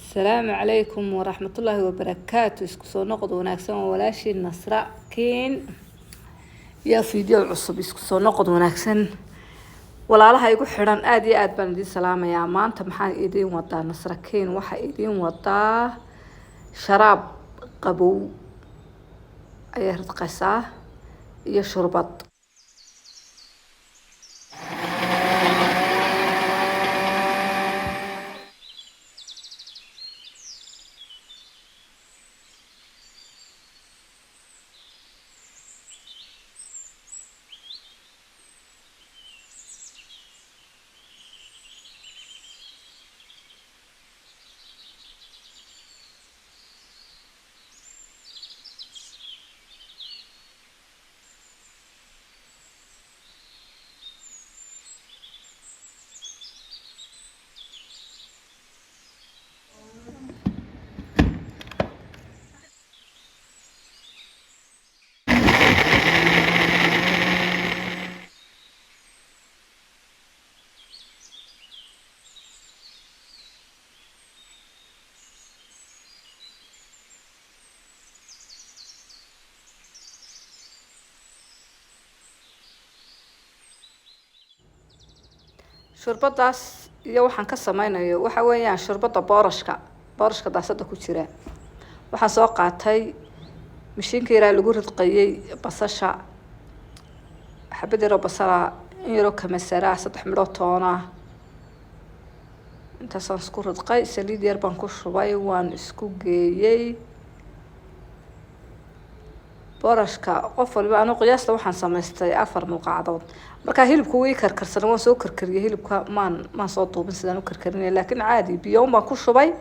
Asalaamu calaykum waraxmatullaahi wabarakaatu. Isku soo noqod wanaagsan, waa walaashii Nasra Kiin iyo video cusub. Isku soo noqod wanaagsan, walaalaha igu xidhan, aada iyo aad baan idiin salaamayaa. Maanta maxaan idiin wadaa? Nasra Kiin waxaa idiin wadaa sharaab qabow ayaa ridqaysaa iyo shurbad. Shurbadaas iyo waxaan ka sameynayo waxa weeyaan shurbada boorashka, boorashka daasada ku jira. Waxaan soo qaatay mashiinka yaraa lagu ridqayay basasha, xabad yaroo basala, in yaroo kamasara, 3 midhoo toona, intaasaan isku ridqay. Saliid yar baan ku shubay, waan isku geeyey. Boorashka qof waliba, anu qiyaasta waxaan samaystay 4 mulqacdood. Markaa hilibka wii karkarsana, waan soo karkariyey hilibka, maan soo duubin sidaan u karkarinaya, laakiin caadi biyo un baan ku shubay,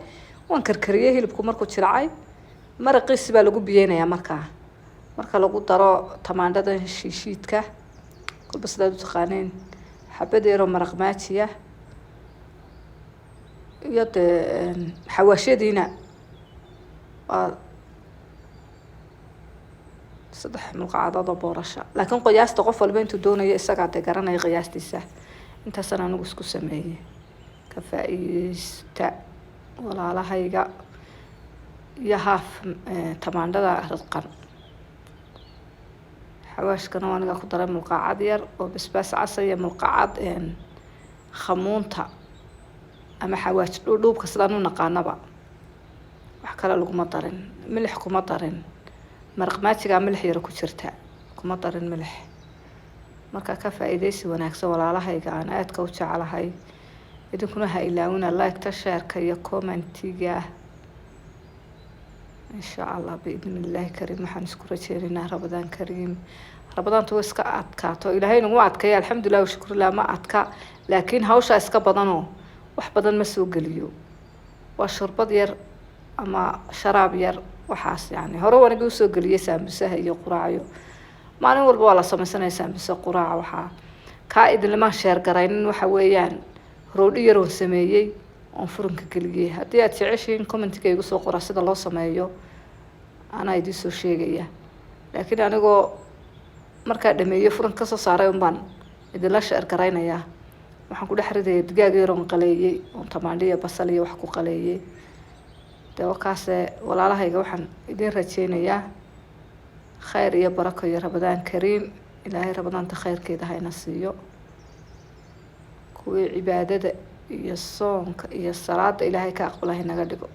waan karkariyey hilibku. Markuu jiracay, maraqiisi baa lagu biyeynayaa. Markaa marka lagu daro tamaandhada shiishiidka, kolba sidaad u taqaaneen, xabad yaroo maraq maajiya iyo dee xawaashyadiina, waa 3 mulqacadood oo boorasha. Laakiin qiyaasta qof walba intuu doonayo isagaa dee garanaya qiyaastiisa. Intaasaan anigu isku sameeyey. Ka faa-iideysta, walaalahayga. Iyo haaf tamaandhada ridqan. Xawaashkana aniga ku daray mulqacad yar oo basbaas casa iyo mulqacad khamuunta ama xawaaj dhuudhuubka sidaan u naqaanaba. Wax kale laguma darin, milix kuma darin. Maraq maajigaa milix yaro ku jirta, kuma darin milix. Marka ka faa-iideysi wanaagsan, walaalahayga aan aadka u jeclahay. Idinkuna ha ilaawina like-ta, share-ka iyo comment-iga. Insha Allah, biidni illaahi kariim, waxaan isku rajeynaynaa Ramadaan kariim. Ramadaantu way iska adkaato, Ilaahay nagu adkeeya, alxamdulilah washukrulah, ma adka, laakiin hawshaa iska badanoo wax badan ma soo geliyo. Waa shurbad yar ama sharaab yar waxaas. Yani hore wanagii usoo geliyay saambusaha iyo quraacyo. Maalin walba waa la sameysanaya saambuse, quraaca. Waxaa kaa idinlimaan share garaynin waxa weeyaan roodhi yar oon sameeyey oon furanka geliyey. Haddii aad jeceshihiin, comment-iga igu soo qora sida loo sameeyo, anaa idiin soo sheegaya. Laakiin anigoo markaa dhameeyo furanka kasoo saaray un baan idinla share garaynayaa. Waxaan ku dhex ridaya digaag yar oon qaleeyey, oon tamaandho iyo basal iyo wax ku qaleeyey. Dee wakaase, walaalahayga, waxaan idiin rajeynayaa khayr iyo barako iyo Ramadaan kariim. Ilaahay Ramadaanta khayrkeeda hayna siiyo. Kuwii cibaadada iyo soonka iyo salaada Ilaahay ka aqbala haynaga dhigo.